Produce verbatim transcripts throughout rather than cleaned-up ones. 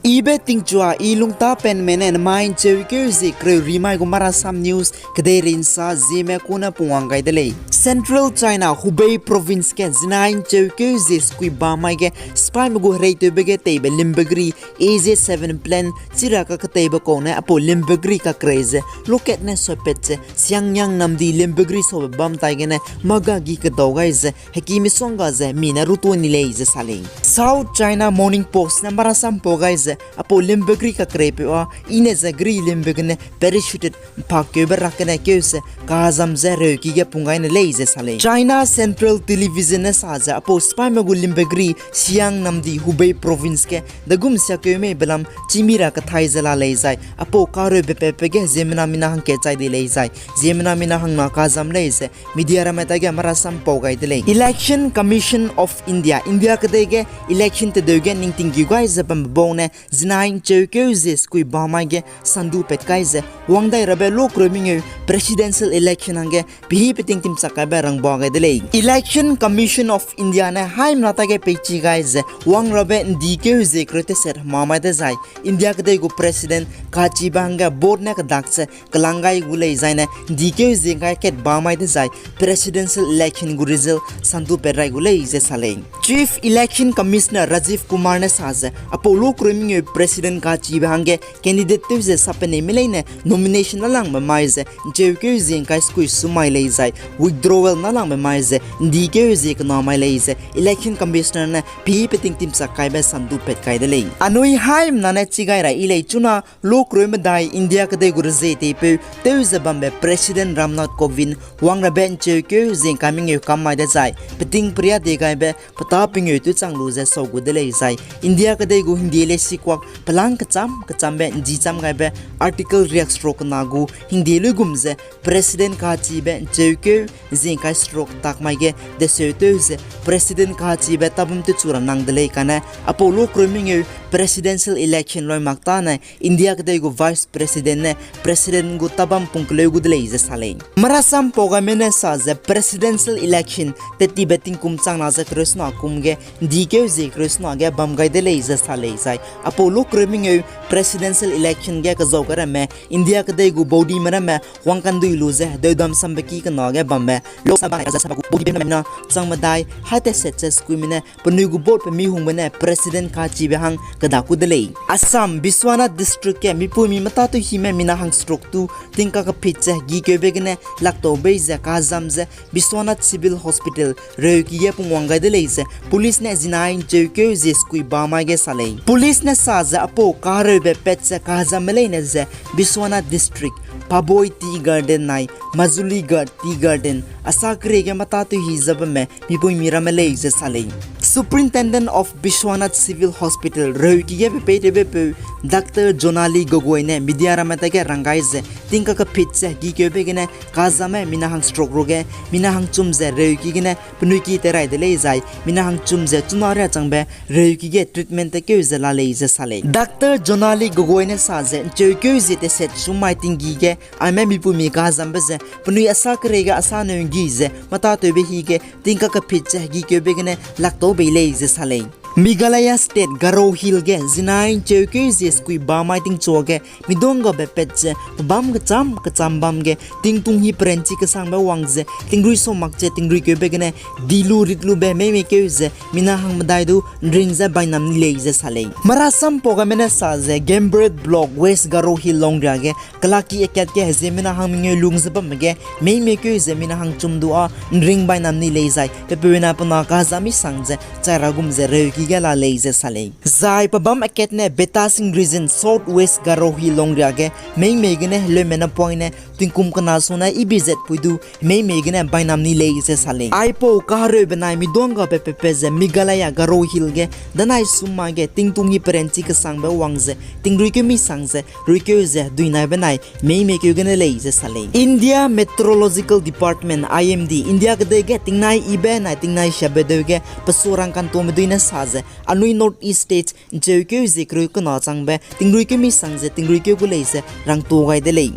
Ibe tingchua i lungtapenme ne nemai ’ncheukeu zie kereu rimai gu Marasam News kedeirei ’nsa zieme kune pungwang gai de lei. Central China Hubei Province ge zinai ’ncheukeu zie sekui bamai ge sipaime gu hereitewbe ge teibe limbe geri A Z seven plan chira kaketeibe kau ne apau limbe geri kakerei ze lokat ne suipat ze Siangyang namdi limbe geri saube bam tai gene mâ gagi kedau gai ze heki misongga ze mi ne rutuâ ni lei ze sa lei. South China Morning Post ne marasam pau gai ze apau limbe geri kakereipeu â, i ne ze geri limbe gene parachuted ’mpakkeube rak gene keu ze kazam ze reuki ge pung gai ne lei ze sa lei. China Central Television ne sa ze apau sipaime gu limbe geri Siang namdi Hubei Province ge degum siakeu mei belam chîmi ra kethai ze la lei zai apau kareube patpe ge ziemmena mina hangkat chai di lei zai ziemmena mina hangna kazam lei ze media ramme tage marasam pau gai de lei. Election Commission of India, India kedei ge election tedeu ge ningting geu gai ze bambe bau ne zinai ’ncheukeu zie sekui bamai ge sandu pat kai ze wang dai rabe lokreu mengeu presidential election hangge pehî peting timchak kaibe rangba gai de lei. Election Commission of India ne haimena tage peichi gai ze wang rabe ’ndikeu zie kereu teset hemamai dezai India kedei gu president kachibe hangge vote ne kedak ze kelang gai gu lei zaine ’ndikeu zie ’ngkai kat bamai dezai presidential election gu result sandu pat rai gu lei ze sa lei. Chief Election Commissioner Rajiv Kumar ne sa ze apau lokreu mengeu president kachibe hangge candidate tew ze sapeneime leine nomination nâlangbe mai ze ’ncheukeu zie ’ngkai sekui sum mai lei zai withdrawal nâlangbe mai ze ’ndikeu zie kena mai lei ze Election Commissioner ne pehî peting timchak kaibe sandu pat kai de lei. Anui haimena ne chi gai ra i lei chuna lokreu medai India kedei gu rezie teipeu tew ze bambe President Ram Nath Kovind wang rabe ’ncheukeu zie ’ngkai mengeu kam mai dezai peting peria die gaibe petâ pengeu tewchang lu ze sau gu de lei zai India kedei gu hingdie leisikuak pelâng kechâm kechâmbe ’nji châm gaibe Article riak seruk kena gu hingdie luigum ze President kachibe ’ncheukeu zie ’ngkai seruk tak mai ge deseutew ze President kachibe tabam tewchu ra nang de lei kane apau lokreu mengeu presidential election loi mak tâne India kedei gu Vice President ne President gu tabam pung keleu gu de lei ze sa lei. Marasam pau gaime ne sa ze presidential election tettibe tingkum changna ze kereu sena kum ge ’ndikeu zie kereu sena ge bam gai de lei ze sa lei zai apau lokreu mengeu presidential election ge kezau gai ramme India kedei gu baudime ramme wangkandui lu ze hedeudam sambe ki kena ge bambe Lok Sabha nai Rajya Sabha gu baudime ramme mina chang medai hai teset ze sekuime ne penui gu vote pe mi hungbe ne President kachibe hang keda ku de lei. Assam Biswanath District ge mipuimi metâtewhime mina hangseruk tu tingka kephit ze hegikeube gene laktau bei ze kazam ze Biswanath Civil Hospital reuki ge pungwang gai de lei ze police ne zinai ’ncheukeu zie sekui bamai ge sa lei. Police ne sa ze apau kareube pat ze kazamme leine ze Biswanath District, Paboi Tea Garden nai Majulighat Tea Garden asa kerie ge metâtewhi ze bamme mipuimi ramme lei ze sa lei. Superintendent of Biswanath Civil Hospital reuki ge pepeitewbepeu Doctor Jonali Gogoi ne media ramme tage rang gai ze tingka kephit ze hegikeube gene kazamme mina hangseruk ruge mina hangchum ze reuki gene penui ki tei rai de lei zai mina hangchum ze chuna riâ changbe reuki ge treatment tekeu ze la lei ze sa lei. Doctor Jonali Gogoi ne sa ze ’ncheukeu zie teset sum mai tinggi ge aime mipuimi kazambe ze penui asa kerie ge asa neu ’nggi ze metâtewbe hi ge tingka kephit ze hegikeube gene laktau bei lei ze sa lei. Meghalaya State Garo Hill ge zinai ’ncheukeu zie sekui bamai tingchua ge miduanggabe pat ze pebâm kechâm kechâm bam ge tingtung hi peranchi kesangbe wang ze tingrui sau mak ze tingruikeube gene dilu ritlube meimeikeu ze mina hang medai du ’nring ze bainam ni lei ze sa lei. Marasam pau gaime ne sa ze Gambriat Block West Garo Hill longria ge kelaki akat ge hezie mina hang mengeu lung ze bamme ge meimeikeu ze mina hangchum du â ’nring bainam ni lei zai pepeuena pena kazam misang ze chai ra gum ze reuki ge la lei ze sa lei. Zai pebâm akat ne Betasing Region South West Garo Hill longria ge meimei gene heleume napoine tingkum kena sune ibizatpui du meimei gene bainam ni lei ze sa lei. Aipau kahereube nai miduanggabe pepe ze Meghalaya Garo Hill ge danai sum mai ge tingtung hi peranchi kesangbe wang ze tingruikeu misang ze ruikeu ze duinaibe nai meimeikeu gene lei ze sa lei. India Meteorological Department, I M D, India kedei ge tingnai ibe nai tingnai siabe deu ge pesu rangkantome dui ne sa ze anui North East States ’ncheukeu zie kereu kena changbe tingruikeu misang ze tingruikeu gu lei ze rangtu gai de lei.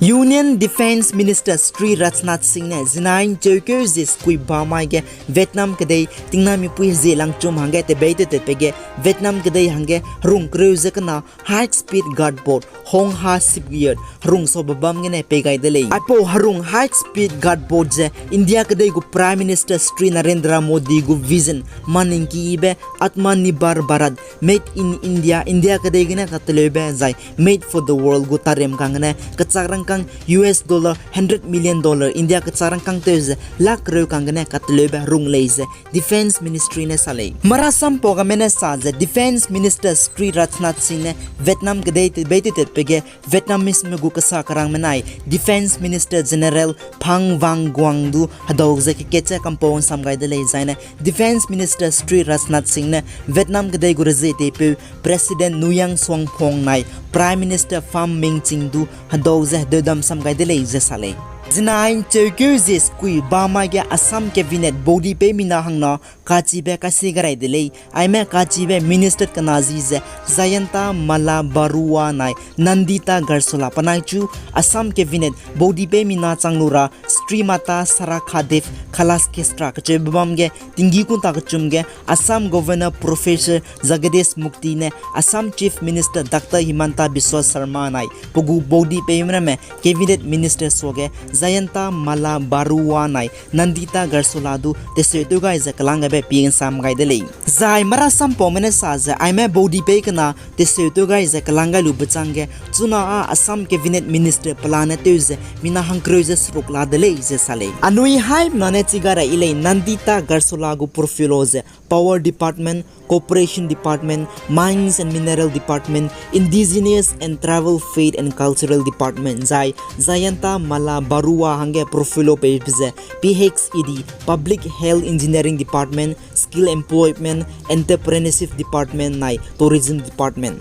Union Defence Minister Shri Rajnath Singh ne zinai ’ncheukeu zie sekui ba mai ge Vietnam kedei tingnamipui hezie langchum hangge tebei tetetbe ge Vietnam kedei hangge herung kereu ze kena high speed gunboat Hong Ha shipyard herung saube bam gene pei gai de lei. Aipau herung high speed gunboat ze India kedei gu Prime Minister Shri Narendra Modi gu vision maningkibe Atmanirbhar Bharat, Made in India, India kedei gene kateleube zai Made for the World gu tarem kang gene kechak rangkâng U S dollar hundred million dollar, India kechak rangkâng tew ze lakh kereu kang gene kateleube herung lei ze Defence Ministry ne sa lei. Marasam pau game ne sa ze Defence Minister Shri Rajnath Singh ne Vietnam kedei tebei tetetbe ge Vietnamese me gu kesa kerangme nai Defence Minister General Pham Van Guan du hedau ze kekat ze kampau ’nsam gai de lei. Zaine Defence Minister Shri Rajnath Singh ne Vietnam kedei gu rezie teipeu President Nguyen Xuan Phuong nai Prime Minister Pham Minh Chinh du hedau ze hedeudam sam gai de lei ze sa lei. Zinai ’ncheukeu zie sekui ba mai ge Assam Cabinet baudi pei mina hangna kachibe kasie garai de lei. Aime kachibe minister kena ji ze Jayanta Malla Barua nai Nandita Garsola penai chu Assam Cabinet baudi pei mina chang lu ra Shrimata Sarakha Devi Kalash Kshetra kacheube bam ge tinggi kunta kechum ge Assam Governor Professor Jagadish Mukti ne Assam Chief Minister Doctor Himanta Biswa Sarma nai pe gu baudi pei ramme Cabinet Minister suage Jayanta Malla Barua nai Nandita Garsola du teseu tew gai ze kelang gaibe pie ’nsam gai de lei. Zai marasam paume ne sa ze aime baudi pei kena teseu tew gai ze kelang gai lube chang ge chuna â Assam Cabinet Minister pelane tew ze mina hangkereu ze seruk la de lei ze sa lei. Anui haimena ne chi gai ra yi lei, Nandita Garsola gu profile ze Power Department, Cooperation Department, Mines and Mineral Department, Indigenous and Tribal Faith and Cultural Department, zai Jayanta Malla Barua hangge profile peibe ze P H E D, Public Health Engineering Department, Skill Employment, Entrepreneurship Department nai Tourism Department.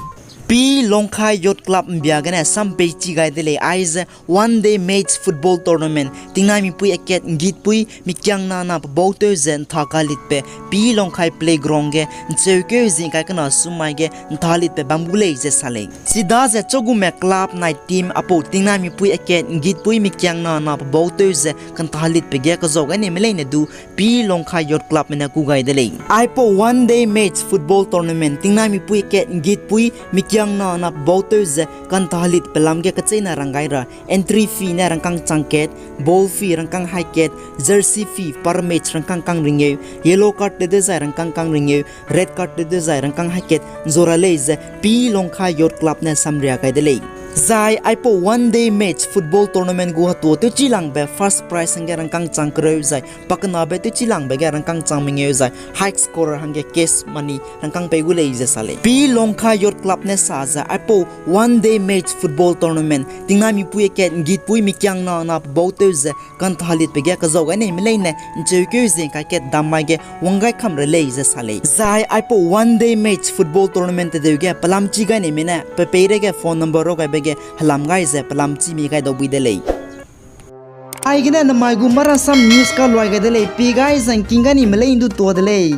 Pi Longkhai Youth Club ’mbia gene sam pei chi gai de lei. Aize one day match football tournament tingnaimipui akat ’nggitpui mikiangna na pebau tew ze ’ntha kalitbe Pi Longkhai Playground ge ’ncheukeu zi ’ngkai kena sum mai ge ’ntha litbe bam gu lei ze sa lei. Chidaze chagume club nai team aipau tingnaimipui akat ’nggitpui mikiangna na pebau tew ze ka'ntha litbe ge kezau gai neime leine du Pi Longkhai Youth Clubme ne kû gai de lei. Aipau one day match football tournament tingnaimipui akat ’nggitpui mikiangna na pebau tew ze ka'ntha litbe lam ge kecheîne rang gai ra entry fee ne rangkâng chang kat, ball fee rangkâng hai kat, jersey fee per match rangkâng kang ringeu, yellow card te dezai rangkâng kang ringeu, red card te dezai rangkâng hai kat ’nzua ra lei ze Pi Longkhai Youth Club ne samria gai de lei. Zai aipau one day match football tournament gu hetua tewchilangbe first prize hangge rangkâng chang kereu zai pakenabe tewchilangbe ge rangkâng chang mengeu zai high scorer hangge cash money rangkâng pei gu lei ze sa lei. Pi Longkhai Youth Club ne sa ze aipau one day match football tournament tingnaimipui akat ’nggitpui mikiangna na pebau tew ze ka'ntha litbe ge kezau gai neime leine ’ncheukeu zi ’ngkai kat dam mai ge wang gai kam ra lei ze sa lei. Zai aipau one day match football tournament tedeu ge pelam chi gai neime ne pe peireige phone number rau gaibe ge helam gai ze pelam chi mi gai dau bui de lei. Aigene namai gu Marasam News kaluai gai de lei, pi gai zangking gai neime lei ’ndu tuâ de lei.